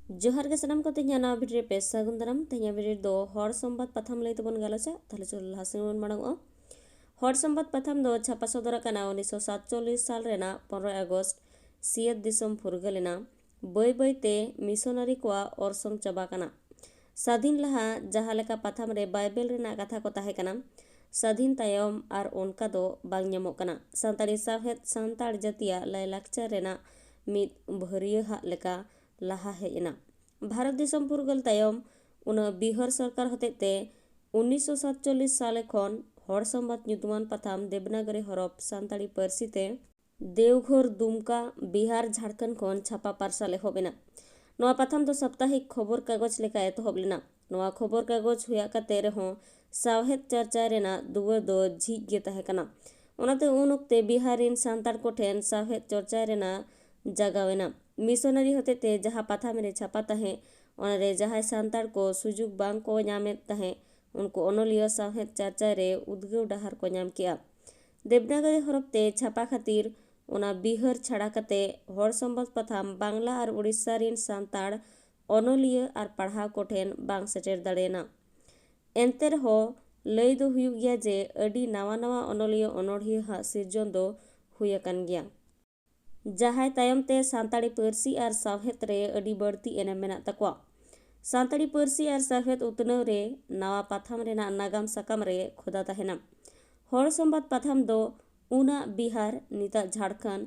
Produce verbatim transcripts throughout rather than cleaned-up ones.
ᱡᱚᱦᱟᱨ ᱜᱮ ᱥᱟᱱᱟᱢ ᱠᱚ, ᱛᱮᱦᱮᱧᱟᱜ ᱱᱟᱣᱟ ᱵᱷᱤᱰᱤᱭᱳ ᱨᱮ ᱯᱮ ᱥᱟᱹᱜᱩᱱ ᱫᱟᱨᱟᱢ᱾ ᱛᱮᱦᱮᱧᱟᱜ ᱵᱷᱤᱰᱤᱭᱳ ᱨᱮᱫᱚ ᱦᱚᱲ ᱥᱚᱢᱵᱟᱫ ᱯᱟᱛᱷᱟᱢ ᱞᱟᱹᱭ ᱛᱮᱵᱚᱱ ᱜᱟᱞᱚᱪᱟ᱾ ᱛᱟᱦᱞᱮ ᱪᱚᱞᱚ ᱞᱟᱦᱟ ᱥᱮᱫ ᱵᱚᱱ ᱢᱟᱲᱟᱝᱚᱜᱼᱟ᱾ ᱦᱚᱲ ᱥᱚᱢᱵᱟᱫ ᱯᱟᱛᱷᱟᱢ ᱫᱚ ᱪᱷᱟᱯᱟ ᱥᱚᱫᱚᱨ ᱟᱠᱟᱱᱟ ᱩᱱᱤᱥᱥᱚ ᱥᱟᱛᱪᱚᱞᱞᱤᱥ ᱥᱟᱞ ᱨᱮᱱᱟᱜ ᱯᱚᱱᱨᱚᱭ ᱟᱜᱚᱥᱴ ᱥᱤᱭᱟᱹᱛ ᱫᱤᱥᱚᱢ ᱯᱷᱩᱨᱜᱟᱹᱞ ᱮᱱᱟ᱾ ᱵᱟᱹᱭ ᱵᱟᱹᱭ ᱛᱮ ᱢᱤᱥᱚᱱᱟᱨᱤ ᱠᱚᱣᱟᱜ ᱚᱨᱥᱚᱝ ᱪᱟᱵᱟ ᱠᱟᱱᱟ᱾ ᱥᱟᱹᱫᱷᱤᱱ ᱞᱟᱦᱟ ᱡᱟᱦᱟᱸ ᱞᱮᱠᱟ ᱯᱟᱛᱷᱟᱢ ᱨᱮ ᱵᱟᱭᱵᱮᱞ ᱨᱮᱱᱟᱜ ᱠᱟᱛᱷᱟ ᱠᱚ ᱛᱟᱦᱮᱸ ᱠᱟᱱᱟ, ᱥᱟᱹᱫᱷᱤᱱ ᱛᱟᱭᱚᱢ ᱟᱨ ᱚᱱᱠᱟ ᱫᱚ ᱵᱟᱝ ᱧᱟᱢᱚᱜ ᱠᱟᱱᱟ᱾ ᱥᱟᱱᱛᱟᱲᱤ ᱥᱟᱶᱦᱮᱫ ᱥᱟᱱᱛᱟᱲ ᱡᱟᱹᱛᱤᱭᱟᱜ ᱞᱟᱭᱼᱞᱟᱠᱪᱟᱨ ᱨᱮᱱᱟᱜ ᱢᱤᱫ ᱵᱷᱟᱹᱨᱭᱟᱹ ᱦᱟᱜ ᱞᱮᱠᱟ ᱞᱟᱦᱟ ᱦᱮᱡ ᱮᱱᱟ᱾ ᱵᱷᱟᱨᱚᱛ ᱫᱤᱥᱚᱢ ᱯᱷᱩᱨᱜᱟᱹᱞ ᱛᱟᱭᱚᱢ ᱩᱱᱟᱹᱜ ᱵᱤᱦᱟᱨ ᱥᱚᱨᱠᱟᱨ ᱦᱚᱛᱮᱡ ᱛᱮ ᱩᱱᱤᱥᱥᱚ ᱥᱟᱛᱪᱚᱞᱞᱤᱥ ᱥᱟᱞᱮ ᱠᱷᱚᱱ ᱦᱚᱲ ᱥᱚᱢᱵᱟᱫ ᱧᱩᱛᱩᱢᱟᱱ ᱯᱟᱛᱷᱟᱢ ᱫᱮᱵᱽᱱᱟᱜᱚᱨᱤ ᱦᱚᱨᱚᱯ ᱥᱟᱱᱛᱟᱲᱤ ᱯᱟᱹᱨᱥᱤ ᱛᱮ ᱫᱮᱣᱜᱷᱚᱨ, ᱫᱩᱢᱠᱟ, ᱵᱤᱦᱟᱨ, ᱡᱷᱟᱲᱠᱷᱚᱸᱰ ᱠᱷᱚᱱ ᱪᱷᱟᱯᱟ ᱯᱟᱨᱥᱟᱞ ᱮᱦᱚᱵ ᱮᱱᱟ᱾ ᱱᱚᱣᱟ ᱯᱟᱛᱷᱟᱢ ᱫᱚ ᱥᱟᱯᱛᱟᱦᱤᱠ ᱠᱷᱚᱵᱚᱨ ᱠᱟᱜᱚᱡᱽ ᱞᱮᱠᱟ ᱮᱛᱚᱦᱚᱵ ᱞᱮᱱᱟ᱾ ᱱᱚᱣᱟ ᱠᱷᱚᱵᱚᱨ ᱠᱟᱜᱚᱡᱽ ᱦᱩᱭᱟᱜ ᱠᱟᱛᱮ ᱨᱮᱦᱚᱸ ᱥᱟᱶᱦᱮᱫ ᱪᱟᱨᱪᱟᱭ ᱨᱮᱱᱟᱜ ᱫᱩᱣᱟᱹᱨ ᱫᱚ ᱡᱷᱤᱡ ᱜᱮ ᱛᱟᱦᱮᱸ ᱠᱟᱱᱟ᱾ ᱚᱱᱟᱛᱮ ᱩᱱ ᱚᱠᱛᱮ ᱵᱤᱦᱟᱨ ᱨᱤᱱ ᱥᱟᱱᱛᱟᱲ ᱠᱚᱴᱷᱮᱱ ᱥᱟᱶᱦᱮᱫ ᱪᱚᱨᱪᱟᱭ ᱨᱮᱱᱟᱜ ᱡᱟᱜᱟᱣ ᱮᱱᱟ᱾ ᱢᱤᱥᱚᱱᱟᱨᱤ ᱦᱚᱛᱮᱛᱮ ᱡᱟᱦᱟᱸ ᱯᱟᱛᱷᱟᱢ ᱨᱮ ᱪᱷᱟᱯᱟ ᱛᱟᱦᱮᱸᱫ, ᱚᱱᱟᱨᱮ ᱡᱟᱦᱟᱸᱭ ᱥᱟᱱᱛᱟᱲ ᱠᱚ ᱥᱩᱡᱩᱜᱽ ᱵᱟᱝ ᱠᱚ ᱧᱟᱢᱮᱫ ᱛᱟᱦᱮᱸᱫ, ᱩᱱᱠᱩ ᱚᱱᱚᱞᱤᱭᱟᱹ ᱥᱟᱶᱦᱮᱫ ᱪᱟᱨᱪᱟᱭ ᱨᱮ ᱩᱫᱽᱜᱟᱹᱣ ᱰᱟᱦᱟᱨ ᱠᱚ ᱧᱟᱢ ᱠᱮᱜᱼᱟ᱾ ᱫᱮᱵᱽᱱᱟᱜᱚᱨᱤ ᱦᱚᱨᱚᱯ ᱛᱮ ᱪᱷᱟᱯᱟ ᱠᱷᱟᱹᱛᱤᱨ ᱚᱱᱟ ᱵᱤᱦᱟᱨ ᱪᱷᱟᱲᱟ ᱠᱟᱛᱮ ᱦᱚᱲ ᱥᱚᱢᱵᱟᱫ ᱯᱟᱛᱷᱟᱢ ᱵᱟᱝᱞᱟ ᱟᱨ ᱩᱲᱤᱥᱥᱟ ᱨᱤᱱ ᱥᱟᱱᱛᱟᱲ ᱚᱱᱚᱞᱤᱭᱟᱹ ᱟᱨ ᱯᱟᱲᱦᱟᱣ ᱠᱚᱴᱷᱮᱱ ᱵᱟᱝ ᱥᱮᱴᱮᱨ ᱫᱟᱲᱮᱭᱮᱱᱟ᱾ ᱮᱱᱛᱮ ᱨᱮᱦᱚᱸ ᱞᱟᱹᱭ ᱫᱚ ᱦᱩᱭᱩᱜ ᱜᱮᱭᱟ ᱡᱮ ᱟᱹᱰᱤ ᱱᱟᱣᱟ ᱱᱟᱣᱟ ᱚᱱᱚᱞᱤᱭᱟᱹ ᱚᱱᱚᱲᱦᱤᱭᱟᱹ ᱦᱟᱜ ᱥᱤᱨᱡᱚᱱ ᱫᱚ ᱦᱩᱭ ᱟᱠᱟᱱ ᱜᱮᱭᱟ, ᱡᱟᱦᱟᱸᱭ ᱛᱟᱭᱚᱢ ᱛᱮ ᱥᱟᱱᱛᱟᱲᱤ ᱯᱟᱹᱨᱥᱤ ᱟᱨ ᱥᱟᱶᱦᱮᱫ ᱨᱮ ᱟᱹᱰᱤ ᱵᱟᱹᱲᱛᱤ ᱮᱱᱮᱢ ᱢᱮᱱᱟᱜ ᱛᱟᱠᱚᱣᱟ᱾ ᱥᱟᱱᱛᱟᱲᱤ ᱯᱟᱹᱨᱥᱤ ᱟᱨ ᱥᱟᱶᱦᱮᱫ ᱩᱛᱱᱟᱹᱣ ᱨᱮ ᱱᱟᱣᱟ ᱯᱟᱛᱷᱟᱢ ᱨᱮᱱᱟᱜ ᱱᱟᱜᱟᱢ ᱥᱟᱠᱟᱢ ᱨᱮ ᱠᱷᱚᱫᱟ ᱛᱟᱦᱮᱱᱟ᱾ ᱦᱚᱲ ᱥᱚᱢᱵᱟᱫ ᱯᱟᱛᱷᱟᱢ ᱫᱚ ᱩᱱᱟᱜ ᱵᱤᱦᱟᱨ, ᱱᱤᱛᱟᱜ ᱡᱷᱟᱲᱠᱷᱚᱸᱰ,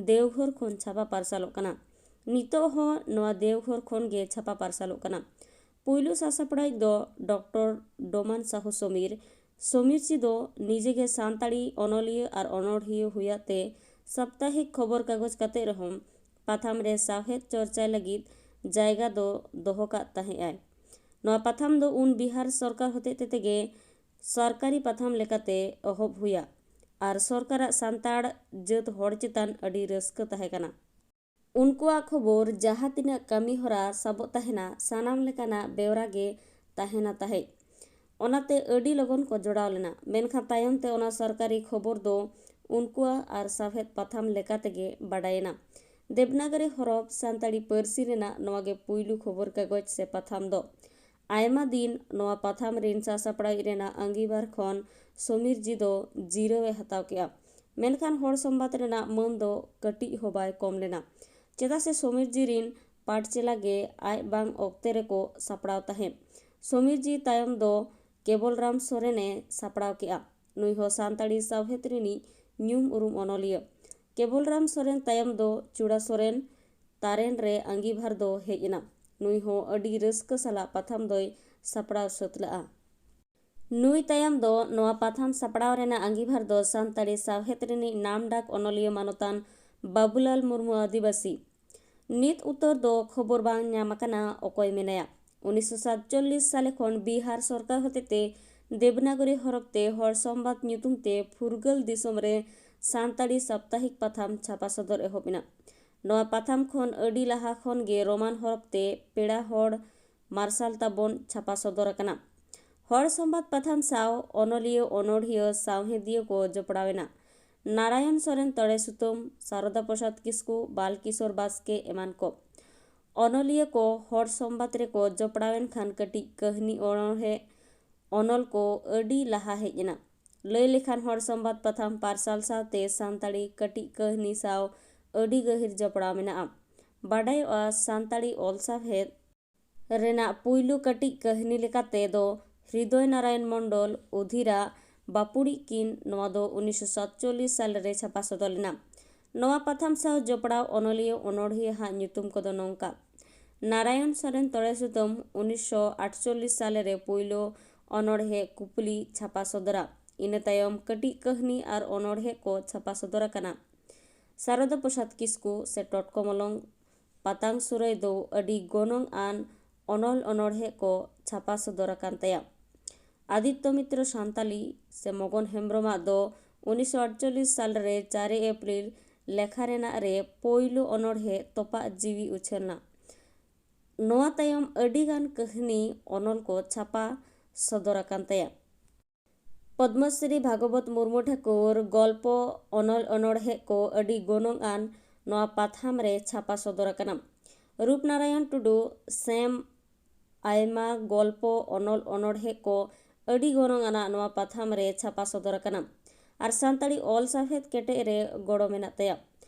ᱫᱮᱣᱜᱷᱚᱨ ᱠᱷᱚᱱ ᱪᱷᱟᱯᱟ ᱯᱟᱨᱥᱟᱞᱚᱜ ᱠᱟᱱᱟ᱾ ᱱᱤᱛᱚᱜ ᱦᱚᱸ ᱱᱚᱣᱟ ᱫᱮᱣᱜᱷᱚᱨ ᱠᱷᱚᱱ ᱜᱮ ᱪᱷᱟᱯᱟ ᱯᱟᱨᱥᱟᱞᱚᱜ ᱠᱟᱱᱟ᱾ ᱯᱩᱭᱞᱩ ᱥᱟᱥᱟᱯᱲᱟᱣᱤᱡ ᱫᱚ ᱰᱚᱠᱴᱚᱨ ᱰᱚᱢᱟᱱ ᱥᱟᱦᱩ ᱥᱚᱢᱤᱨ᱾ ᱥᱚᱢᱤᱨᱡᱤ ᱫᱚ ᱱᱤᱡᱮ ᱜᱮ ᱥᱟᱱᱛᱟᱲᱤ ᱚᱱᱚᱞᱤᱭᱟᱹ ᱟᱨ ᱚᱱᱚᱲᱦᱤᱭᱟᱹ ᱦᱩᱭᱟᱜ ᱛᱮ ᱥᱟᱯᱛᱟᱦᱤᱠ ᱠᱷᱚᱵᱚᱨ ᱠᱟᱜᱚᱡᱽ ᱠᱟᱛᱮ ᱨᱮᱦᱚᱸ ᱯᱟᱛᱷᱟᱢ ᱨᱮ ᱥᱟᱶᱦᱮᱫ ᱪᱚᱨᱪᱟᱭ ᱞᱟᱹᱜᱤᱫ ᱡᱟᱭᱜᱟ ᱫᱚ ᱫᱚᱦᱚ ᱠᱟᱜ ᱛᱟᱦᱮᱸᱜ ᱟᱭ᱾ ᱱᱚᱣᱟ ᱯᱟᱛᱷᱟᱢ ᱫᱚ ᱩᱱ ᱵᱤᱦᱟᱨ ᱥᱚᱨᱠᱟᱨ ᱦᱚᱛᱮᱡ ᱛᱮ ᱛᱮᱜᱮ ᱥᱚᱨᱠᱟᱨᱤ ᱯᱟᱛᱷᱟᱢ ᱞᱮᱠᱟᱛᱮ ᱮᱦᱚᱵ ᱦᱩᱭᱟ ᱟᱨ ᱥᱚᱨᱠᱟᱨᱟᱜ ᱥᱟᱱᱛᱟᱲ ᱡᱟᱹᱛ ᱦᱚᱲ ᱪᱮᱛᱟᱱ ᱟᱹᱰᱤ ᱨᱟᱹᱥᱠᱟᱹ ᱛᱟᱦᱮᱸ ᱠᱟᱱᱟ᱾ ᱩᱱᱠᱩᱣᱟᱜ ᱠᱷᱚᱵᱚᱨ ᱡᱟᱦᱟᱸ ᱛᱤᱱᱟᱹᱜ ᱠᱟᱹᱢᱤ ᱦᱚᱨᱟ ᱥᱟᱵᱚᱜ ᱛᱟᱦᱮᱱᱟ, ᱥᱟᱱᱟᱢ ᱞᱮᱠᱟᱱᱟᱜ ᱵᱮᱣᱨᱟ ᱜᱮ ᱛᱟᱦᱮᱱᱟ ᱛᱟᱦᱮᱸᱫ᱾ ᱚᱱᱟᱛᱮ ᱟᱹᱰᱤ ᱞᱚᱜᱚᱱ ᱠᱚ ᱡᱚᱲᱟᱣ ᱞᱮᱱᱟ, ᱢᱮᱱᱠᱷᱟᱱ ᱛᱟᱭᱚᱢ ᱛᱮ ᱚᱱᱟ ᱥᱚᱨᱠᱟᱨᱤ ᱠᱷᱚᱵᱚᱨ ᱫᱚ ᱩᱱᱠᱩᱣᱟᱜ ᱟᱨ ᱥᱟᱶᱦᱮᱫ ᱯᱟᱛᱷᱟᱢ ᱞᱮᱠᱟ ᱛᱮᱜᱮ ᱵᱟᱰᱟᱭᱮᱱᱟ᱾ ᱫᱮᱵᱽᱱᱟᱜᱚᱨᱤ ᱦᱚᱨᱚᱯ ᱥᱟᱱᱛᱟᱲᱤ ᱯᱟᱹᱨᱥᱤ ᱨᱮᱱᱟᱜ ᱱᱚᱣᱟ ᱜᱮ ᱯᱩᱭᱞᱩ ᱠᱷᱚᱵᱚᱨ ᱠᱟᱜᱚᱡᱽ ᱥᱮ ᱯᱟᱛᱷᱟᱢ ᱫᱚ᱾ ᱟᱭᱢᱟ ᱫᱤᱱ ᱱᱚᱣᱟ ᱯᱟᱛᱷᱟᱢ ᱨᱤᱱ ᱥᱟᱥᱟᱯᱲᱟᱣᱤᱡ ᱨᱮᱱᱟᱜ ᱟᱸᱜᱤᱵᱷᱟᱨ ᱠᱷᱚᱱ ᱥᱚᱢᱤᱨᱡᱤ ᱫᱚ ᱡᱤᱨᱟᱹᱣ ᱮ ᱦᱟᱛᱟᱣ ᱠᱮᱫᱼᱟ᱾ ᱢᱮᱱᱠᱷᱟᱱ ᱦᱚᱲ ᱥᱚᱢᱵᱟᱫ ᱨᱮᱱᱟᱜ ᱢᱟᱹᱱ ᱫᱚ ᱠᱟᱹᱴᱤᱡ ᱦᱚᱸ ᱵᱟᱭ ᱠᱚᱢ ᱞᱮᱱᱟ, ᱪᱮᱫᱟᱜ ᱥᱮ ᱥᱚᱢᱤᱨᱡᱤ ᱨᱤᱱ ᱯᱟᱴᱪᱮᱞᱟ ᱜᱮ ᱟᱡ ᱵᱟᱝ ᱚᱠᱛᱮ ᱨᱮᱠᱚ ᱥᱟᱯᱲᱟᱣ ᱛᱟᱦᱮᱸᱫ᱾ ᱥᱚᱢᱤᱨᱡᱤ ᱛᱟᱭᱚᱢ ᱫᱚ ᱠᱮᱵᱚᱞᱨᱟᱢ ᱥᱚᱨᱮᱱ ᱮ ᱥᱟᱯᱲᱟᱣ ᱠᱮᱫᱼᱟ᱾ ᱱᱩᱭ ᱦᱚᱸ ᱥᱟᱱᱛᱟᱲᱤ ᱥᱟᱶᱦᱮᱫ ᱨᱤᱱᱤᱡ ᱧᱩᱢ ᱩᱨᱩᱢ ᱚᱱᱚᱞᱤᱭᱟᱹ᱾ ᱠᱮᱵᱚᱞᱨᱟᱢ ᱥᱚᱨᱮᱱ ᱛᱟᱭᱚᱢ ᱫᱚ ᱪᱩᱲᱟ ᱥᱚᱨᱮᱱ ᱛᱟᱨᱮᱱ ᱨᱮ ᱟᱸᱜᱤᱵᱷᱟᱨ ᱫᱚ ᱦᱮᱡ ᱮᱱᱟ᱾ ᱱᱩᱭ ᱦᱚᱸ ᱟᱹᱰᱤ ᱨᱟᱹᱥᱠᱟᱹ ᱥᱟᱞᱟᱜ ᱯᱟᱛᱷᱟᱢ ᱫᱚᱭ ᱥᱟᱯᱲᱟᱣ ᱥᱟᱹᱛ ᱞᱮᱫᱼᱟ᱾ ᱱᱩᱭ ᱛᱟᱭᱚᱢ ᱫᱚ ᱱᱚᱣᱟ ᱯᱟᱛᱷᱟᱢ ᱥᱟᱯᱲᱟᱣ ᱨᱮᱱᱟᱜ ᱟᱸᱜᱤᱵᱷᱟᱨ ᱫᱚ ᱥᱟᱱᱛᱟᱲᱤ ᱥᱟᱶᱦᱮᱫ ᱨᱤᱱᱤᱡ ᱱᱟᱢᱰᱟᱠ ᱚᱱᱚᱞᱤᱭᱟᱹ ᱢᱟᱱᱚᱛᱟᱱ ᱵᱟᱵᱩᱞᱟᱞ ᱢᱩᱨᱢᱩ ᱟᱹᱫᱤᱵᱟᱹᱥᱤ᱾ ᱱᱤᱛ ᱩᱛᱟᱹᱨ ᱫᱚ ᱠᱷᱚᱵᱚᱨ ᱵᱟᱝ ᱧᱟᱢ ᱟᱠᱟᱱᱟ ᱚᱠᱚᱭ ᱢᱮᱱᱟᱭᱟ᱾ ᱩᱱᱤᱥᱥᱚ ᱥᱟᱛᱪᱚᱞᱞᱤᱥ ᱥᱟᱞᱮ ᱠᱷᱚᱱ ᱵᱤᱦᱟᱨ ᱥᱚᱨᱠᱟᱨ ᱦᱚᱛᱮᱛᱮ ᱫᱮᱵᱽᱱᱟᱜᱚᱨᱤ ᱦᱚᱨᱚᱯ ᱛᱮ ᱦᱚᱲ ᱥᱚᱢᱵᱟᱫ ᱧᱩᱛᱩᱢ ᱛᱮ ᱯᱷᱩᱨᱜᱟᱹᱞ ᱫᱤᱥᱚᱢ ᱨᱮ ᱥᱟᱱᱛᱟᱲᱤ ᱥᱟᱯᱛᱟᱦᱤᱠ ᱯᱟᱛᱷᱟᱢ ᱪᱷᱟᱯᱟ ᱥᱚᱫᱚᱨ ᱮᱦᱚᱵ ᱮᱱᱟ᱾ ᱱᱚᱣᱟ ᱯᱟᱛᱷᱟᱢ ᱠᱷᱚᱱ ᱟᱹᱰᱤ ᱞᱟᱦᱟ ᱠᱷᱚᱱ ᱜᱮ ᱨᱳᱢᱟᱱ ᱦᱚᱨᱚᱯ ᱛᱮ ᱯᱮᱲᱟ ᱦᱚᱲ ᱢᱟᱨᱥᱟᱞ ᱛᱟᱵᱚᱱ ᱪᱷᱟᱯᱟ ᱥᱚᱫᱚᱨ ᱟᱠᱟᱱᱟ᱾ ᱦᱚᱲ ᱥᱚᱢᱵᱟᱫ ᱯᱟᱛᱷᱟᱢ ᱥᱟᱶ ᱚᱱᱚᱞᱤᱭᱟᱹ, ᱚᱱᱚᱲᱦᱤᱭᱟᱹ, ᱥᱟᱶᱦᱮᱫᱤᱭᱟᱹ ᱠᱚ ᱡᱚᱯᱲᱟᱣ ᱮᱱᱟ᱾ ᱱᱟᱨᱟᱭᱚᱱ ᱥᱚᱨᱮᱱ ᱛᱚᱲᱮ ᱥᱩᱛᱟᱹᱢ, ᱥᱟᱨᱚᱫᱟ ᱯᱨᱚᱥᱟᱫᱽ ᱠᱤᱥᱠᱩ, ᱵᱟᱞᱠᱤᱥᱳᱨ ᱵᱟᱥᱠᱮ ᱮᱢᱟᱱ ᱠᱚ᱾ ᱚᱱᱚᱞᱤᱭᱟᱹ ᱠᱚ ᱦᱚᱲ ᱥᱚᱢᱵᱟᱫ ᱨᱮᱠᱚ ᱡᱚᱯᱲᱟᱣ ᱮᱱ ᱠᱷᱟᱱ ᱠᱟᱹᱴᱤᱡ ᱠᱟᱹᱦᱱᱤ ᱚᱱᱚᱬᱦᱮ ᱚᱱᱚᱞ ᱠᱚ ᱟᱹᱰᱤ ᱞᱟᱦᱟ ᱦᱮᱡ ᱮᱱᱟ᱾ ᱞᱟᱹᱭ ᱞᱮᱠᱷᱟᱱ ᱦᱚᱲ ᱥᱚᱢᱵᱟᱫ ᱯᱟᱛᱷᱟᱢ ᱯᱟᱨᱥᱟᱞ ᱥᱟᱶᱛᱮ ᱥᱟᱱᱛᱟᱲᱤ ᱠᱟᱹᱴᱤᱡ ᱠᱟᱹᱦᱱᱤ ᱥᱟᱶ ᱟᱹᱰᱤ ᱜᱟᱹᱦᱤᱨ ᱡᱚᱯᱲᱟᱣ ᱢᱮᱱᱟᱜᱼᱟ᱾ ᱵᱟᱰᱟᱭᱚᱜᱼᱟ, ᱥᱟᱱᱛᱟᱲᱤ ᱚᱞ ᱥᱟᱶᱦᱮᱫ ᱨᱮᱱᱟᱜ ᱯᱩᱭᱞᱩ ᱠᱟᱹᱴᱤᱡ ᱠᱟᱹᱦᱱᱤ ᱞᱮᱠᱟᱛᱮ ᱫᱚ ᱦᱨᱤᱫᱚᱭ ᱱᱟᱨᱟᱭᱚᱱ ᱢᱚᱱᱰᱚᱞ ᱩᱫᱷᱤᱨᱟᱜ ᱵᱟᱯᱩᱲᱤᱡ ᱠᱤᱱ, ᱱᱚᱣᱟ ᱫᱚ ᱩᱱᱤᱥᱥᱚ ᱥᱟᱛᱪᱚᱞᱞᱤᱥ ᱥᱟᱞ ᱨᱮ ᱪᱷᱟᱯᱟ ᱥᱚᱫᱚᱨ ᱞᱮᱱᱟ᱾ ᱱᱚᱣᱟ ᱯᱟᱛᱷᱟᱢ ᱥᱟᱶ ᱡᱚᱯᱲᱟᱣ ᱚᱱᱚᱞᱤᱭᱟᱹ ᱚᱱᱚᱬᱦᱤᱭᱟᱹ ᱦᱟᱜ ᱧᱩᱛᱩᱢ ᱠᱚᱫᱚ ᱱᱚᱝᱠᱟ: ᱱᱟᱨᱟᱭᱚᱱ ᱥᱚᱨᱮᱱ ᱛᱚᱲᱮ ᱥᱩᱛᱟᱹᱢ, ᱩᱱᱤᱥᱥᱚ ᱟᱴᱪᱚᱞᱞᱤᱥ ᱥᱟᱞ ᱨᱮ ᱯᱩᱭᱞᱩ ᱚᱱᱚᱬᱦᱮ ᱠᱩᱯᱞᱤ ᱪᱷᱟᱯᱟ ᱥᱚᱫᱚᱨᱟ᱾ ᱤᱱᱟᱹ ᱛᱟᱭᱚᱢ ᱠᱟᱹᱴᱤᱡ ᱠᱟᱹᱦᱱᱤ ᱟᱨ ᱚᱱᱚᱬᱦᱮ ᱠᱚ ᱪᱷᱟᱯᱟ ᱥᱚᱫᱚᱨ ᱟᱠᱟᱱᱟ᱾ ᱥᱟᱨᱚᱫᱟ ᱯᱨᱚᱥᱟᱫᱽ ᱠᱤᱥᱠᱩ ᱥᱮ ᱴᱚᱴᱠᱚ ᱢᱚᱞᱚᱝ ᱯᱟᱛᱟᱝ ᱥᱩᱨᱟᱹᱭ ᱫᱚ ᱟᱹᱰᱤ ᱜᱚᱱᱚᱝ ᱟᱱ ᱚᱱᱚᱞ ᱚᱱᱚᱬᱦᱮ ᱠᱚ ᱪᱷᱟᱯᱟ ᱥᱚᱫᱚᱨ ᱟᱠᱟᱱ ᱛᱟᱭᱟ᱾ ᱟᱫᱤᱛᱛᱚ ᱢᱤᱛᱨᱚ ᱥᱟᱱᱛᱟᱞᱤ ᱥᱮ ᱢᱚᱜᱚᱱ ᱦᱮᱢᱵᱨᱚᱢᱟᱜ ᱫᱚ ᱩᱱᱤᱥᱥᱚ ᱟᱴᱪᱚᱞᱞᱤᱥ ᱥᱟᱞ ᱨᱮ ᱪᱟᱨᱮ ᱮᱯᱨᱤᱞ ᱞᱮᱠᱷᱟ ᱨᱮᱱᱟᱜ ᱨᱮ ᱯᱳᱭᱞᱳ ᱚᱱᱚᱬᱦᱮ ᱛᱚᱯᱟᱜ ᱡᱤᱣᱤ ᱩᱪᱷᱟᱹᱱᱟ᱾ ᱱᱚᱣᱟ ᱛᱟᱭᱚᱢ ᱟᱹᱰᱤ ᱜᱟᱱ ᱠᱟᱹᱦᱱᱤ ᱚᱱᱚᱞ ᱠᱚ ᱪᱷᱟᱯᱟ ᱥᱚᱫᱚᱨ ᱟᱠᱟᱱ ᱛᱟᱭᱟ᱾ ᱯᱚᱫᱽᱢᱚᱥᱨᱤ ᱵᱷᱟᱜᱚᱵᱚᱛ ᱢᱩᱨᱢᱩ ᱴᱷᱟᱹᱠᱩᱨ ᱜᱚᱞᱯᱚ, ᱚᱱᱚᱞ, ᱚᱱᱚᱬᱦᱮ ᱠᱚ ᱟᱹᱰᱤ ᱜᱚᱱᱚᱝ ᱟᱱ ᱱᱚᱣᱟ ᱯᱟᱛᱷᱟᱢ ᱨᱮ ᱪᱷᱟᱯᱟ ᱥᱚᱫᱚᱨ ᱟᱠᱟᱱᱟ᱾ ᱨᱩᱯᱱᱟᱨᱟᱭᱚᱱ ᱴᱩᱰᱩ ᱥᱮᱢ ᱟᱭᱢᱟ ᱜᱚᱞᱯᱚ, ᱚᱱᱚᱞ, ᱚᱱᱚᱬᱦᱮ ᱠᱚ ᱟᱹᱰᱤ ᱜᱚᱱᱚᱝ ᱟᱱᱟᱜ ᱱᱚᱣᱟ ᱯᱟᱛᱷᱟᱢ ᱨᱮ ᱪᱷᱟᱯᱟ ᱥᱚᱫᱚᱨ ᱟᱠᱟᱱᱟ ᱟᱨ ᱥᱟᱱᱛᱟᱲᱤ ᱚᱞ ᱥᱟᱶᱦᱮᱫ ᱠᱮᱴᱮᱡ ᱨᱮ ᱜᱚᱲᱚ ᱢᱮᱱᱟᱜ ᱛᱟᱭᱟ᱾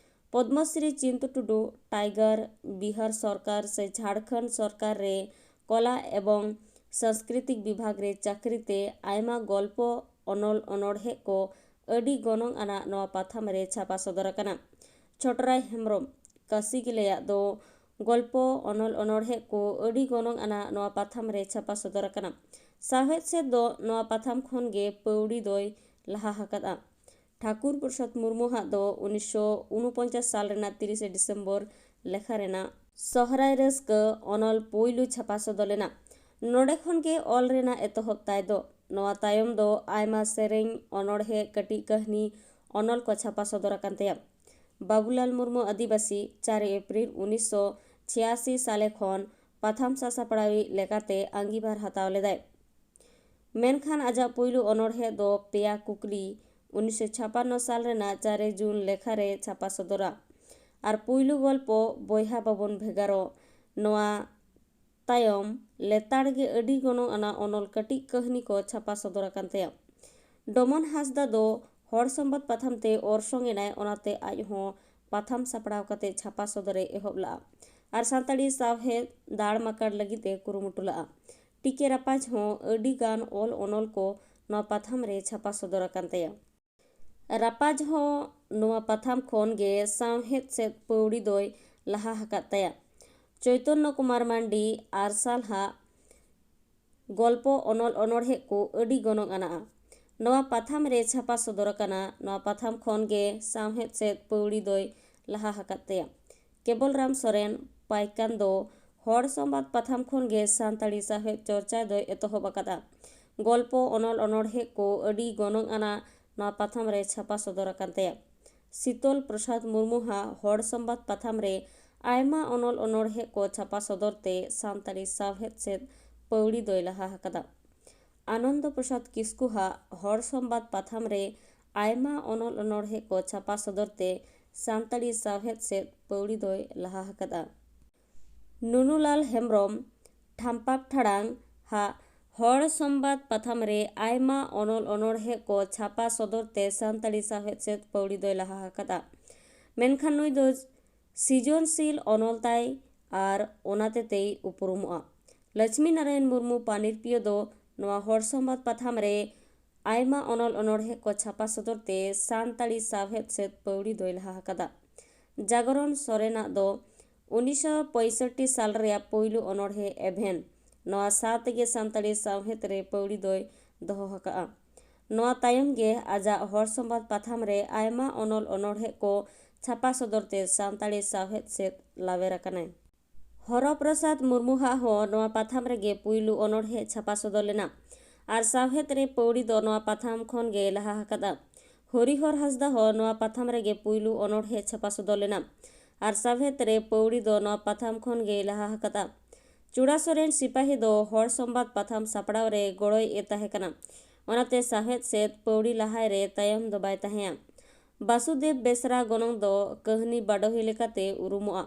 ᱯᱚᱫᱽᱢᱚᱥᱨᱤ ᱪᱤᱱᱛᱩ ᱴᱩᱰᱩ ᱴᱟᱭᱜᱟᱨ, ᱵᱤᱦᱟᱨ ᱥᱚᱨᱠᱟᱨ ᱥᱮ ᱡᱷᱟᱲᱠᱷᱚᱸᱰ ᱥᱚᱨᱠᱟᱨ ᱨᱮ ᱠᱚᱞᱟ ᱮᱵᱚᱝ ᱥᱟᱝᱥᱠᱨᱤᱛᱤᱠ ᱵᱤᱵᱷᱟᱜᱽ ᱨᱮ ᱪᱟᱹᱠᱨᱤ ᱛᱮ ᱟᱭᱢᱟ ᱜᱚᱞᱯᱚ, ᱚᱱᱚᱞ, ᱚᱱᱚᱬᱦᱮ ᱠᱚ ᱟᱹᱰᱤ ᱜᱚᱱᱚᱝ ᱟᱱᱟᱜ ᱱᱚᱣᱟ ᱯᱟᱛᱷᱟᱢ ᱨᱮ ᱪᱷᱟᱯᱟ ᱥᱚᱫᱚᱨ ᱟᱠᱟᱱᱟ᱾ ᱪᱷᱚᱴᱨᱟᱭ ᱦᱮᱢᱵᱽᱨᱚᱢ ᱠᱟᱹᱥᱤ ᱜᱮᱞᱮᱭᱟᱜ ᱫᱚ ᱜᱚᱞᱯᱚ, ᱚᱱᱚᱞ, ᱚᱱᱚᱬᱦᱮ ᱠᱚ ᱟᱹᱰᱤ ᱜᱚᱱᱚᱝ ᱟᱱᱟᱜ ᱱᱚᱣᱟ ᱯᱟᱛᱷᱟᱢ ᱨᱮ ᱪᱷᱟᱯᱟ ᱥᱚᱫᱚᱨ ᱟᱠᱟᱱᱟ᱾ ᱥᱟᱶᱦᱮᱫ ᱥᱮᱫ ᱫᱚ ᱱᱚᱣᱟ ᱯᱟᱛᱷᱟᱢ ᱠᱷᱚᱱ ᱜᱮ ᱯᱟᱹᱣᱲᱤ ᱫᱚᱭ ᱞᱟᱦᱟ ᱟᱠᱟᱫᱼᱟ᱾ ᱴᱷᱟᱠᱩᱨ ᱯᱨᱚᱥᱟᱫᱽ ᱢᱩᱨᱢᱩ ᱦᱟᱜ ᱫᱚ ᱩᱱᱤᱥᱥᱚ ᱩᱱᱩᱯᱚᱧᱪᱟᱥ ᱥᱟᱞ ᱨᱮᱱᱟᱜ ᱛᱤᱨᱤᱥᱮ ᱰᱤᱥᱮᱢᱵᱚᱨ ᱞᱮᱠᱷᱟ ᱨᱮᱱᱟᱜ ᱥᱚᱦᱨᱟᱭ ᱨᱟᱹᱥᱠᱟᱹ ᱚᱱᱚᱞ ᱯᱩᱭᱞᱩ ᱪᱷᱟᱯᱟ ᱥᱚᱫᱚᱨ ᱞᱮᱱᱟ᱾ ᱱᱚᱰᱮ ᱠᱷᱚᱱ ᱜᱮ ᱚᱞ ᱨᱮᱱᱟᱜ ᱮᱛᱚᱦᱚᱵ ᱛᱟᱭ ᱫᱚ᱾ ᱱᱚᱣᱟ ᱛᱟᱭᱚᱢ ᱫᱚ ᱟᱭᱢᱟ ᱥᱮᱨᱮᱧ, ᱚᱱᱚᱬᱦᱮ, ᱠᱟᱹᱴᱤᱡ ᱠᱟᱹᱦᱱᱤ, ᱚᱱᱚᱞ ᱠᱚ ᱪᱷᱟᱯᱟ ᱥᱚᱫᱚᱨ ᱟᱠᱟᱱ ᱛᱟᱭᱟ᱾ ᱵᱟᱵᱩᱞᱟᱞ ᱢᱩᱨᱢᱩ ᱟᱹᱫᱤᱵᱟᱹᱥᱤ ᱪᱟᱨᱮ ᱮᱯᱨᱤᱞ ᱩᱱᱤᱥᱥᱚ ᱪᱷᱤᱭᱟᱥᱤ ᱥᱟᱞᱮ ᱠᱷᱚᱱ ᱯᱟᱛᱷᱟᱢ ᱥᱟᱥᱟᱯᱲᱟᱣᱤᱡ ᱞᱮᱠᱟᱛᱮ ᱟᱸᱜᱤᱵᱷᱟᱨ ᱦᱟᱛᱟᱣ ᱞᱮᱫᱟᱭ᱾ ᱢᱮᱱᱠᱷᱟᱱ ᱟᱡᱟᱜ ᱯᱩᱭᱞᱩ ᱚᱱᱚᱬᱦᱮ ᱫᱚ ᱯᱮᱭᱟ ᱠᱩᱠᱞᱤ ᱩᱱᱤᱥᱥᱚ ᱪᱷᱟᱯᱟᱱᱱᱚ ᱥᱟᱞ ᱨᱮᱱᱟᱜ ᱪᱟᱨᱮ ᱡᱩᱱ ᱞᱮᱠᱷᱟ ᱨᱮ ᱪᱷᱟᱯᱟ ᱥᱚᱫᱚᱨᱟ ᱟᱨ ᱯᱩᱭᱞᱩ ᱜᱚᱞᱯᱚ ᱵᱚᱭᱦᱟ ᱵᱟᱵᱚᱱ ᱵᱷᱮᱜᱟᱨᱚᱜ᱾ ᱱᱚᱣᱟ ᱛᱟᱭᱚᱢ ᱞᱮᱛᱟᱲ ᱜᱮ ᱟᱹᱰᱤ ᱜᱚᱱᱚᱝ ᱟᱱᱟᱜ ᱚᱱᱚᱞ ᱠᱟᱹᱴᱤᱡ ᱠᱟᱹᱦᱱᱤ ᱠᱚ ᱪᱷᱟᱯᱟ ᱥᱚᱫᱚᱨ ᱟᱠᱟᱱ ᱛᱟᱭᱟ᱾ ᱰᱚᱢᱚᱱ ᱦᱟᱸᱥᱫᱟ ᱫᱚ ᱦᱚᱲ ᱥᱚᱢᱵᱟᱫ ᱯᱟᱛᱷᱟᱢ ᱛᱮ ᱚᱨᱥᱚᱝ ᱮᱱᱟᱭ, ᱚᱱᱟᱛᱮ ᱟᱡ ᱦᱚᱸ ᱯᱟᱛᱷᱟᱢ ᱥᱟᱯᱲᱟᱣ ᱠᱟᱛᱮ ᱪᱷᱟᱯᱟ ᱥᱚᱫᱚᱨᱮ ᱮᱦᱚᱵ ᱞᱟᱜᱼᱟ ᱟᱨ ᱥᱟᱱᱛᱟᱲᱤ ᱥᱟᱶᱦᱮᱫ ᱫᱟᱲ ᱢᱟᱠᱟᱲ ᱞᱟᱹᱜᱤᱫ ᱮ ᱠᱩᱨᱩᱢᱩᱴᱩ ᱞᱟᱜᱼᱟ᱾ ᱴᱤ ᱠᱮ ᱨᱟᱯᱟᱡᱽ ᱦᱚᱸ ᱟᱹᱰᱤ ᱜᱟᱱ ᱚᱞ ᱚᱱᱚᱞ ᱠᱚ ᱱᱚᱣᱟ ᱯᱟᱛᱷᱟᱢ ᱨᱮ ᱪᱷᱟᱯᱟ ᱥᱚᱫᱚᱨ ᱟᱠᱟᱱ ᱛᱟᱭᱟ᱾ ᱨᱟᱯᱟᱡᱽ ᱦᱚᱸ ᱱᱚᱣᱟ ᱯᱟᱛᱷᱟᱢ ᱠᱷᱚᱱ ᱜᱮ ᱥᱟᱶᱦᱮᱫ ᱥᱮᱫ ᱯᱟᱹᱣᱲᱤ ᱫᱚᱭ ᱞᱟᱦᱟ ᱟᱠᱟᱫ ᱛᱟᱭᱟ᱾ ᱪᱳᱭᱛᱚᱱᱱᱚ ᱠᱩᱢᱟᱨ ᱢᱟᱱᱰᱤ ᱟᱨᱥᱟᱞ ᱦᱟᱜ ᱜᱚᱞᱯᱚ, ᱚᱱᱚᱞ, ᱚᱱᱚᱬᱦᱮ ᱠᱚ ᱟᱹᱰᱤ ᱜᱚᱱᱚᱝ ᱟᱱᱟᱜᱼᱟ᱾ ᱱᱚᱣᱟ ᱯᱟᱛᱷᱟᱢ ᱨᱮ ᱪᱷᱟᱯᱟ ᱥᱚᱫᱚᱨ ᱟᱠᱟᱱᱟ᱾ ᱱᱚᱣᱟ ᱯᱟᱛᱷᱟᱢ ᱠᱷᱚᱱ ᱜᱮ ᱥᱟᱶᱦᱮᱫ ᱥᱮᱫ ᱯᱟᱹᱣᱲᱤ ᱫᱚᱭ ᱞᱟᱦᱟ ᱟᱠᱟᱫ ᱛᱟᱭᱟ᱾ ᱠᱮᱵᱚᱞ ᱨᱟᱢ ᱥᱚᱨᱮᱱ ᱯᱟᱭᱠᱟᱱ ᱫᱚ ᱦᱚᱲ ᱥᱚᱢᱵᱟᱫ ᱯᱟᱛᱷᱟᱢ ᱠᱷᱚᱱ ᱜᱮ ᱥᱟᱱᱛᱟᱲᱤ ᱥᱟᱶᱦᱮᱫ ᱪᱚᱨᱪᱟ ᱫᱚᱭ ᱮᱛᱚᱦᱚᱵ ᱟᱠᱟᱫᱼᱟ᱾ ᱜᱚᱞᱯᱚ, ᱚᱱᱚᱞ, ᱚᱱᱚᱬᱦᱮ ᱠᱚ ᱟᱹᱰᱤ ᱜᱚᱱᱚᱝ ᱟᱱᱟᱜ ᱱᱚᱣᱟ ᱯᱟᱛᱷᱟᱢ ᱨᱮ ᱪᱷᱟᱯᱟ ᱥᱚᱫᱚᱨ ᱟᱠᱟᱱ ᱛᱟᱭᱟ᱾ ᱥᱤᱛᱚᱞ ᱯᱨᱚᱥᱟᱫᱽ ᱢᱩᱨᱢᱩ ᱦᱟᱜ ᱦᱚᱲ ᱥᱚᱢᱵᱟᱫ ᱯᱟᱛᱷᱟᱢ ᱨᱮ ᱟᱭᱢᱟ ᱚᱱᱚᱞ, ᱚᱱᱚᱬᱦᱮ ᱠᱚ ᱪᱷᱟᱯᱟ ᱥᱚᱫᱚᱨ ᱛᱮ ᱥᱟᱱᱛᱟᱲᱤ ᱥᱟᱶᱦᱮᱫ ᱥᱮᱫ ᱯᱟᱹᱣᱲᱤ ᱫᱚᱭ ᱞᱟᱦᱟ ᱟᱠᱟᱫᱟ᱾ ᱟᱱᱚᱱᱫᱚ ᱯᱨᱚᱥᱟᱫᱽ ᱠᱤᱥᱠᱩ ᱦᱟᱜ ᱦᱚᱲ ᱥᱚᱢᱵᱟᱫ ᱯᱟᱛᱷᱟᱢ ᱨᱮ ᱟᱭᱢᱟ ᱚᱱᱚᱞ, ᱚᱱᱚᱬᱦᱮ ᱠᱚ ᱪᱷᱟᱯᱟ ᱥᱚᱫᱚᱨ ᱛᱮ ᱥᱟᱱᱛᱟᱲᱤ ᱥᱟᱶᱦᱮᱫ ᱥᱮᱫ ᱯᱟᱹᱣᱲᱤ ᱫᱚᱭ ᱞᱟᱦᱟ ᱟᱠᱟᱫᱼᱟ᱾ ᱱᱩᱱᱩᱞᱟᱞ ᱦᱮᱢᱵᱽᱨᱚᱢ ᱴᱷᱟᱢᱯᱟᱯ ᱴᱷᱟᱲᱟᱝ ᱦᱟᱜ ᱦᱚᱲ ᱥᱚᱢᱵᱟᱫ ᱯᱟᱛᱷᱟᱢ ᱨᱮ ᱟᱭᱢᱟ ᱚᱱᱚᱞ ᱚᱱᱚᱬᱦᱮ ᱠᱚ ᱪᱷᱟᱯᱟ ᱥᱚᱫᱚᱨ ᱛᱮ ᱥᱟᱱᱛᱟᱲᱤ ᱥᱟᱶᱦᱮᱫ ᱥᱮᱫ ᱯᱟᱹᱣᱲᱤ ᱫᱚᱭ ᱞᱟᱦᱟ ᱟᱠᱟᱫᱼᱟ᱾ ᱢᱮᱱᱠᱷᱟᱱ ᱱᱩᱭ ᱫᱚ ᱥᱤᱡᱚᱱᱥᱤᱞ ᱚᱱᱚᱞ ᱛᱟᱭ ᱟᱨ ᱚᱱᱟᱛᱮ ᱛᱮᱭ ᱩᱯᱨᱩᱢᱚᱜᱼᱟ᱾ ᱞᱚᱪᱷᱢᱤ ᱱᱟᱨᱟᱭᱚᱱ ᱢᱩᱨᱢᱩ ᱯᱟᱱᱤᱨ ᱯᱤᱭᱳ ᱫᱚ ᱱᱚᱣᱟ ᱦᱚᱲ ᱥᱚᱢᱵᱟᱫ ᱯᱟᱛᱷᱟᱢ ᱨᱮ ᱟᱭᱢᱟ ᱚᱱᱚᱞ ᱚᱱᱚᱬᱦᱮ ᱠᱚ ᱪᱷᱟᱯᱟ ᱥᱚᱫᱚᱨ ᱛᱮ ᱥᱟᱱᱛᱟᱲᱤ ᱥᱟᱶᱦᱮᱫ ᱥᱮᱫ ᱯᱟᱹᱣᱲᱤ ᱫᱚᱭ ᱞᱟᱦᱟ ᱟᱠᱟᱫᱟ᱾ ᱡᱟᱜᱚᱨᱚᱱ ᱥᱚᱨᱮᱱᱟᱜ ᱫᱚ ᱩᱱᱤᱥᱥᱚ ᱯᱚᱸᱭᱥᱚᱴᱴᱤ ᱥᱟᱞ ᱨᱮᱭᱟᱜ ᱯᱩᱭᱞᱩ ᱚᱱᱚᱬᱦᱮ ᱮᱵᱷᱮᱱ, ᱱᱚᱣᱟ ᱥᱟᱶ ᱛᱮᱜᱮ ᱥᱟᱱᱛᱟᱲᱤ ᱥᱟᱶᱦᱮᱫ ᱨᱮ ᱯᱟᱹᱣᱲᱤ ᱫᱚᱭ ᱫᱚᱦᱚ ᱟᱠᱟᱫᱼᱟ᱾ ᱱᱚᱣᱟ ᱛᱟᱭᱚᱢ ᱜᱮ ᱟᱡᱟᱜ ᱦᱚᱲ ᱥᱚᱢᱵᱟᱫ ᱯᱟᱛᱷᱟᱢ ᱨᱮ ᱟᱭᱢᱟ ᱚᱱᱚᱞ ᱚᱱᱚᱬᱦᱮ ᱠᱚ ᱪᱷᱟᱯᱟ ᱥᱚᱫᱚᱨ ᱛᱮ ᱥᱟᱱᱛᱟᱲᱤ ᱥᱟᱶᱦᱮᱫ ᱥᱮᱫ ᱞᱟᱣᱮᱨ ᱟᱠᱟᱱᱟᱭ᱾ ᱦᱚᱨᱚ ᱯᱨᱚᱥᱟᱫᱽ ᱢᱩᱨᱢᱩ ᱦᱟᱜ ᱦᱚᱸ ᱱᱚᱣᱟ ᱯᱟᱛᱷᱟᱢ ᱨᱮᱜᱮ ᱯᱩᱭᱞᱩ ᱚᱱᱚᱬᱦᱮ ᱪᱷᱟᱯᱟ ᱥᱚᱫᱚᱨ ᱞᱮᱱᱟ ᱟᱨ ᱥᱟᱶᱦᱮᱫ ᱨᱮ ᱯᱟᱹᱣᱲᱤ ᱫᱚ ᱱᱚᱣᱟ ᱯᱟᱛᱷᱟᱢ ᱠᱷᱚᱱ ᱜᱮ ᱞᱟᱦᱟ ᱟᱠᱟᱫᱼᱟ᱾ ᱦᱚᱨᱤᱦᱚᱨ ᱦᱟᱸᱥᱫᱟ ᱦᱚᱸ ᱱᱚᱣᱟ ᱯᱟᱛᱷᱟᱢ ᱨᱮᱜᱮ ᱯᱩᱭᱞᱩ ᱚᱱᱚᱬᱦᱮ ᱪᱷᱟᱯᱟ ᱥᱚᱫᱚᱨ ᱞᱮᱱᱟ ᱟᱨ ᱥᱟᱶᱦᱮᱫ ᱨᱮ ᱯᱟᱹᱣᱲᱤ ᱫᱚ ᱱᱚᱣᱟ ᱯᱟᱛᱷᱟᱢ ᱠᱷᱚᱱ ᱜᱮᱭ ᱞᱟᱦᱟ ᱟᱠᱟᱫᱼᱟ᱾ ᱪᱩᱲᱟ ᱥᱚᱨᱮᱱ ᱥᱤᱯᱟᱦᱤ ᱫᱚ ᱦᱚᱲ ᱥᱚᱢᱵᱟᱫ ᱯᱟᱛᱷᱟᱢ ᱥᱟᱯᱲᱟᱣ ᱨᱮ ᱜᱚᱲᱚᱭ ᱮ ᱛᱟᱦᱮᱸ ᱠᱟᱱᱟ᱾ ᱚᱱᱟᱛᱮ ᱥᱟᱶᱦᱮᱫ ᱥᱮᱫ ᱯᱟᱹᱣᱲᱤ ᱞᱟᱦᱟᱭ ᱨᱮ ᱛᱟᱭᱚᱢ ᱫᱚ ᱵᱟᱭ ᱛᱟᱦᱮᱸᱭᱟ᱾ ᱵᱟᱥᱩᱫᱮᱵ ᱵᱮᱥᱨᱟ ᱜᱚᱱᱚᱝ ᱫᱚ ᱠᱟᱹᱦᱱᱤ ᱵᱟᱰᱚᱦᱤ ᱞᱮᱠᱟᱛᱮ ᱩᱨᱩᱢᱚᱜᱼᱟ᱾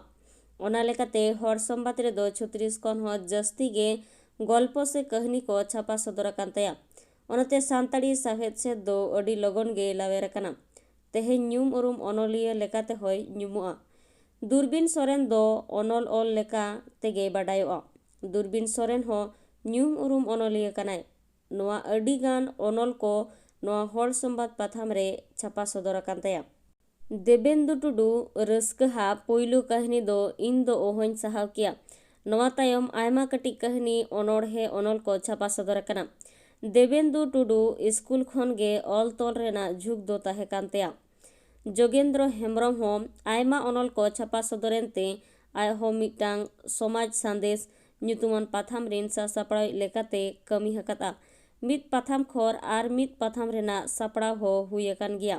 ᱚᱱᱟ ᱞᱮᱠᱟᱛᱮ ᱦᱚᱲ ᱥᱚᱢᱵᱟᱫ ᱨᱮᱫᱚ ᱪᱷᱚᱛᱨᱤᱥ ᱠᱷᱚᱱ ᱦᱚᱸ ᱡᱟᱹᱥᱛᱤ ᱜᱮ ᱜᱚᱞᱯᱚ ᱥᱮ ᱠᱟᱹᱦᱱᱤ ᱠᱚ ᱪᱷᱟᱯᱟ ᱥᱚᱫᱚᱨ ᱟᱠᱟᱱ ᱛᱟᱭᱟ᱾ ᱚᱱᱟᱛᱮ ᱥᱟᱱᱛᱟᱲᱤ ᱥᱟᱶᱦᱮᱫ ᱥᱮᱫ ᱫᱚ ᱟᱹᱰᱤ ᱞᱚᱜᱚᱱ ᱜᱮ ᱞᱟᱣᱮᱨ ᱟᱠᱟᱱᱟ᱾ ᱛᱮᱦᱮᱧ ᱧᱩᱢ ᱩᱨᱩᱢ ᱚᱱᱚᱞᱤᱭᱟᱹ ᱞᱮᱠᱟᱛᱮ ᱦᱚᱸᱭ ᱧᱩᱢᱩᱜᱼᱟ᱾ ᱫᱩᱨᱵᱤᱱ ᱥᱚᱨᱮᱱ ᱫᱚ ᱚᱱᱚᱞ ᱚᱞ ᱞᱮᱠᱟ ᱛᱮᱜᱮ ᱵᱟᱰᱟᱭᱚᱜᱼᱟ᱾ ᱫᱩᱨᱵᱤᱱ ᱥᱚᱨᱮᱱ ᱦᱚᱸ ᱧᱩᱢ ᱩᱨᱩᱢ ᱚᱱᱚᱞᱤᱭᱟᱹ ᱠᱟᱱᱟᱭ᱾ ᱱᱚᱣᱟ ᱟᱹᱰᱤ ᱜᱟᱱ ᱚᱱᱚᱞ ᱠᱚ ᱱᱚᱣᱟ ᱦᱚᱲ ᱥᱚᱢᱵᱟᱫ ᱯᱟᱛᱷᱟᱢ ᱨᱮ ᱪᱷᱟᱯᱟ ᱥᱚᱫᱚᱨ ᱟᱠᱟᱱ ᱛᱟᱭᱟ᱾ ᱫᱮᱵᱮᱱᱫᱩ ᱴᱩᱰᱩ ᱨᱟᱹᱥᱠᱟᱹ ᱦᱟᱜ ᱯᱩᱭᱞᱩ ᱠᱟᱹᱦᱱᱤ ᱫᱚ ᱤᱧ ᱫᱚ ᱚᱦᱚᱧ ᱥᱟᱦᱟᱣ ᱠᱮᱭᱟ᱾ ᱱᱚᱣᱟ ᱛᱟᱭᱚᱢ ᱟᱭᱢᱟ ᱠᱟᱹᱴᱤᱡ ᱠᱟᱹᱦᱱᱤ, ᱚᱱᱚᱬᱦᱮ, ᱚᱱᱚᱞ ᱠᱚ ᱪᱷᱟᱯᱟ ᱥᱚᱫᱚᱨ ᱟᱠᱟᱱᱟ᱾ ᱫᱮᱵᱮᱱᱫᱩ ᱴᱩᱰᱩ ᱥᱠᱩᱞ ᱠᱷᱚᱱ ᱜᱮ ᱚᱞ ᱛᱚᱞ ᱨᱮᱱᱟᱜ ᱡᱷᱩᱸᱠ ᱫᱚ ᱛᱟᱦᱮᱸ ᱠᱟᱱ ᱛᱟᱭᱟ᱾ ᱡᱳᱜᱮᱱᱫᱨᱚ ᱦᱮᱢᱵᱽᱨᱚᱢ ᱦᱚᱸ ᱟᱭᱢᱟ ᱚᱱᱚᱞ ᱠᱚ ᱪᱷᱟᱯᱟ ᱥᱚᱫᱚᱨ ᱮᱱᱛᱮ ᱟᱡ ᱦᱚᱸ ᱢᱤᱫᱴᱟᱝ ᱥᱚᱢᱟᱡᱽ ᱥᱟᱸᱫᱮᱥ ᱧᱩᱛᱩᱢᱟᱱ ᱯᱟᱛᱷᱟᱢ ᱨᱤᱱ ᱥᱟᱥᱟᱯᱲᱟᱣᱤᱡ ᱞᱮᱠᱟᱛᱮ ᱠᱟᱹᱢᱤ ᱟᱠᱟᱫᱼᱟ᱾ ᱢᱤᱫ ᱯᱟᱛᱷᱟᱢ ᱠᱷᱚᱨ ᱟᱨ ᱢᱤᱫ ᱯᱟᱛᱷᱟᱢ ᱨᱮᱱᱟᱜ ᱥᱟᱯᱲᱟᱣ ᱦᱚᱸ ᱦᱩᱭ ᱟᱠᱟᱱ ᱜᱮᱭᱟ᱾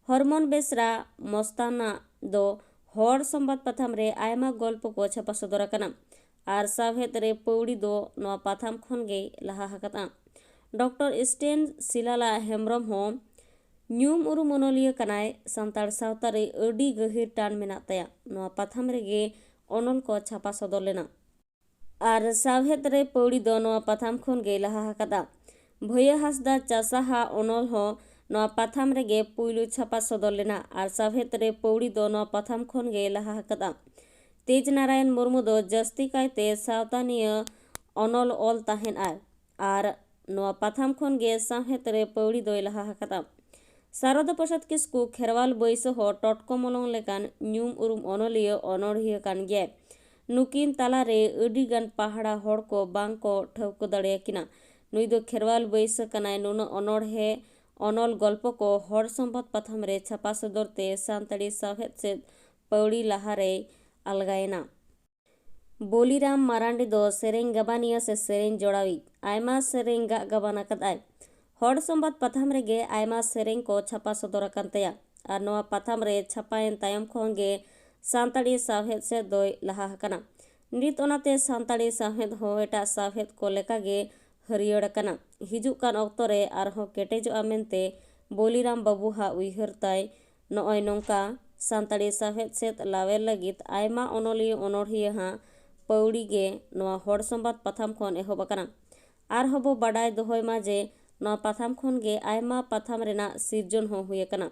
ᱦᱚᱨᱢᱚᱱ ᱵᱮᱥᱨᱟ ᱢᱚᱥᱛᱟᱱᱟ ᱫᱚ ᱦᱚᱲ ᱥᱚᱢᱵᱟᱫ ᱯᱟᱛᱷᱟᱢ ᱨᱮ ᱟᱭᱢᱟ ᱜᱚᱞᱯᱚ ᱠᱚ ᱪᱷᱟᱯᱟ ᱥᱚᱫᱚᱨ ᱟᱠᱟᱱᱟ ᱟᱨ ᱥᱟᱶᱦᱮᱫ ᱨᱮ ᱯᱟᱹᱣᱲᱤ ᱫᱚ ᱱᱚᱣᱟ ᱯᱟᱛᱷᱟᱢ ᱠᱷᱚᱱ ᱜᱮᱭ ᱞᱟᱦᱟ ᱟᱠᱟᱫᱼᱟ᱾ ᱰᱚᱠᱴᱚᱨ ᱥᱴᱮᱱ ᱥᱤᱞᱟᱞᱟ ᱦᱮᱢᱵᱽᱨᱚᱢ ᱦᱚᱸ ᱧᱩᱢ ᱩᱨᱩᱢ ᱚᱱᱚᱞᱤᱭᱟᱹ ᱠᱟᱱᱟᱭ᱾ ᱥᱟᱱᱛᱟᱲ ᱥᱟᱶᱛᱟ ᱨᱮ ᱟᱹᱰᱤ ᱜᱟᱹᱦᱤᱨ ᱴᱟᱱ ᱢᱮᱱᱟᱜ ᱛᱟᱭᱟ᱾ ᱱᱚᱣᱟ ᱯᱟᱛᱷᱟᱢ ᱨᱮᱜᱮ ᱚᱱᱚᱞ ᱠᱚ ᱪᱷᱟᱯᱟ ᱥᱚᱫᱚᱨ ᱞᱮᱱᱟ᱾ ᱟᱨ ᱥᱟᱶᱦᱮᱫ ᱨᱮ ᱯᱟᱹᱣᱲᱤ ᱫᱚ ᱱᱚᱣᱟ ᱯᱟᱛᱷᱟᱢ ᱠᱷᱚᱱ ᱜᱮ ᱞᱟᱦᱟ ᱟᱠᱟᱫᱟ᱾ ᱵᱷᱟᱹᱭᱟᱹ ᱦᱟᱸᱥᱫᱟ ᱪᱟᱥᱟᱦᱟ ᱚᱱᱚᱞ ᱦᱚᱸ ᱱᱚᱣᱟ ᱯᱟᱛᱷᱟᱢ ᱨᱮᱜᱮ ᱯᱩᱭᱞᱩ ᱪᱷᱟᱯᱟ ᱥᱚᱫᱚᱨ ᱞᱮᱱᱟ᱾ ᱟᱨ ᱥᱟᱶᱦᱮᱫ ᱨᱮ ᱯᱟᱹᱣᱲᱤ ᱫᱚ ᱱᱚᱣᱟ ᱯᱟᱛᱷᱟᱢ ᱠᱷᱚᱱ ᱜᱮ ᱞᱟᱦᱟ ᱟᱠᱟᱫᱟ᱾ ᱛᱮᱡᱽ ᱱᱟᱨᱟᱭᱚᱱ ᱢᱩᱨᱢᱩ ᱫᱚ ᱡᱟᱹᱥᱛᱤ ᱠᱟᱭᱛᱮ ᱥᱟᱶᱛᱟᱱᱤᱭᱟᱹ ᱚᱱᱚᱞ ᱚᱞ ᱛᱟᱦᱮᱸᱱ ᱟᱭ᱾ ᱟᱨ ᱱᱚᱣᱟ ᱯᱟᱛᱷᱟᱢ ᱠᱷᱚᱱ ᱜᱮ ᱥᱟᱶᱦᱮᱫ ᱨᱮ ᱯᱟᱹᱣᱲᱤ ᱫᱚᱭ ᱞᱟᱦᱟ ᱟᱠᱟᱫᱟ᱾ ᱥᱟᱨᱚᱫᱟ ᱯᱨᱚᱥᱟᱫᱽ ᱠᱤᱥᱠᱩ ᱠᱷᱮᱨᱣᱟᱞ ᱵᱟᱹᱭᱥᱟᱹ ᱦᱚᱸ ᱴᱚᱴᱠᱚ ᱢᱚᱞᱚᱝ ᱞᱮᱠᱟᱱ ᱧᱩᱢ ᱩᱨᱩᱢ ᱚᱱᱚᱞᱤᱭᱟᱹ ᱚᱱᱚᱲᱦᱤᱭᱟᱹ ᱠᱟᱱ ᱜᱮᱭᱟᱭ᱾ ᱱᱩᱠᱤᱱ ᱛᱟᱞᱟᱨᱮ ᱟᱹᱰᱤ ᱜᱟᱱ ᱯᱟᱦᱲᱟ ᱦᱚᱲ ᱠᱚ ᱵᱟᱝ ᱠᱚ ᱴᱷᱟᱹᱣᱠᱟᱹ ᱫᱟᱲᱮᱭᱟᱠᱤᱱᱟ᱾ ᱱᱩᱭ ᱫᱚ ᱠᱷᱮᱨᱣᱟᱞ ᱵᱟᱹᱭᱥᱟᱹ ᱠᱟᱱᱟᱭ᱾ ᱱᱩᱱᱟᱹᱜ ᱚᱱᱚᱲᱦᱮ, ᱚᱱᱚᱞ, ᱜᱚᱞᱯᱚ ᱠᱚ ᱦᱚᱲ ᱥᱚᱢᱵᱟᱫ ᱯᱟᱛᱷᱟᱢ ᱨᱮ ᱪᱷᱟᱯᱟ ᱥᱚᱫᱚᱨ ᱛᱮ ᱥᱟᱱᱛᱟᱲᱤ ᱥᱟᱶᱦᱮᱫ ᱥᱮᱫ ᱯᱟᱹᱣᱲᱤ ᱞᱟᱦᱟ ᱨᱮᱭ ᱟᱞᱜᱟᱭᱮᱱᱟ᱾ ᱵᱚᱞᱤᱨᱟᱢ ᱢᱟᱨᱟᱱᱰᱤ ᱫᱚ ᱥᱮᱨᱮᱧ ᱜᱟᱵᱟᱱᱤᱭᱟᱹ ᱥᱮ ᱥᱮᱨᱮᱧ ᱡᱚᱲᱟᱣᱤᱡ᱾ ᱟᱭᱢᱟ ᱥᱮᱨᱮᱧ ᱜᱟᱜ ᱜᱟᱵᱟᱱ ᱟᱠᱟᱫᱟᱭ᱾ ᱦᱚᱲ ᱥᱚᱢᱵᱟᱫ ᱯᱟᱛᱷᱟᱢ ᱨᱮᱜᱮ ᱟᱭᱢᱟ ᱥᱮᱨᱮᱧ ᱠᱚ ᱪᱷᱟᱯᱟ ᱥᱚᱫᱚᱨ ᱟᱠᱟᱱ ᱛᱟᱭᱟ᱾ ᱟᱨ ᱱᱚᱣᱟ ᱯᱟᱛᱷᱟᱢ ᱨᱮ ᱪᱷᱟᱯᱟᱭᱮᱱ ᱛᱟᱭᱚᱢ ᱠᱷᱚᱱ ᱜᱮ ᱥᱟᱱᱛᱟᱲᱤ ᱥᱟᱶᱦᱮᱫ ᱥᱮᱫ ᱫᱚᱭ ᱞᱟᱦᱟ ᱟᱠᱟᱱᱟ᱾ ᱱᱤᱛ ᱚᱱᱟᱛᱮ ᱥᱟᱱᱛᱟᱲᱤ ᱥᱟᱶᱦᱮᱫ ᱦᱚᱸ ᱮᱴᱟᱜ ᱥᱟᱶᱦᱮᱫ ᱠᱚ ᱞᱮᱠᱟᱜᱮ ᱦᱟᱹᱨᱭᱟᱹᱲ ᱟᱠᱟᱱᱟ᱾ ᱦᱤᱡᱩᱜ ᱠᱟᱱ ᱚᱠᱛᱚ ᱨᱮ ᱟᱨᱦᱚᱸ ᱠᱮᱴᱮᱡᱚᱜᱼᱟ ᱢᱮᱱᱛᱮ ᱵᱚᱞᱤᱨᱟᱢ ᱵᱟᱹᱵᱩᱣᱟᱜ ᱩᱭᱦᱟᱹᱨ ᱛᱟᱭ᱾ ᱱᱚᱜᱼᱚᱭ ᱱᱚᱝᱠᱟ ᱥᱟᱱᱛᱟᱲᱤ ᱥᱟᱶᱦᱮᱫ ᱥᱮᱫ ᱞᱟᱣᱮᱨ ᱞᱟᱹᱜᱤᱫ ᱟᱭᱢᱟ ᱚᱱᱚᱞᱤᱭᱟᱹ ᱚᱱᱚᱲᱦᱤᱭᱟᱹ ᱦᱟᱸᱜ ᱯᱟᱹᱣᱲᱤ ᱜᱮ ᱱᱚᱣᱟ ᱦᱚᱲ ᱥᱚᱢᱵᱟᱫ ᱯᱟᱛᱷᱟᱢ ᱠᱷᱚᱱ ᱮᱦᱚᱵ ᱟᱠᱟᱱᱟ᱾ ᱟᱨᱦᱚᱸ ᱵᱚ ᱵᱟᱰᱟᱭ ᱫᱚᱦᱚᱭ ᱢᱟ ᱡᱮ ᱱᱚᱣᱟ ᱯᱟᱛᱷᱟᱢ ᱠᱷᱚᱱ ᱜᱮ ᱟᱭᱢᱟ ᱯᱟᱛᱷᱟᱢ ᱨᱮᱱᱟᱜ ᱥᱤᱨᱡᱚᱱ ᱦᱚᱸ ᱦᱩᱭ ᱟᱠᱟᱱᱟ᱾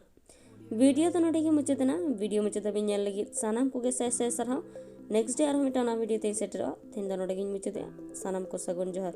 ᱵᱷᱤᱰᱤᱭᱳ ᱫᱚ ᱱᱚᱰᱮ ᱜᱮ ᱢᱩᱪᱟᱹᱫ ᱮᱱᱟ᱾ ᱵᱷᱤᱰᱤᱭᱳ ᱢᱩᱪᱟᱹᱫ ᱫᱷᱟᱹᱵᱤᱡ ᱧᱮᱞ ᱞᱟᱹᱜᱤᱫ ᱥᱟᱱᱟᱢ ᱠᱚᱜᱮ ᱥᱟᱭ ᱥᱟᱭ ᱥᱟᱨᱦᱟᱣ᱾ ᱱᱮᱠᱥᱴ ᱰᱮ ᱟᱨᱦᱚᱸ ᱢᱤᱫᱴᱟᱝ ᱱᱟᱣᱟ ᱵᱷᱤᱰᱤᱭᱳ ᱛᱮᱧ ᱥᱮᱴᱮᱨᱚᱜᱼᱟ᱾ ᱛᱮᱦᱮᱧ ᱫᱚ ᱱᱚᱰᱮ ᱜᱤᱧ ᱢᱩᱪᱟᱹᱫᱮᱜᱼᱟ᱾ ᱥᱟᱱᱟᱢ ᱠᱚ ᱥᱟᱹᱜᱩᱱ ᱡᱚᱦᱟᱨ᱾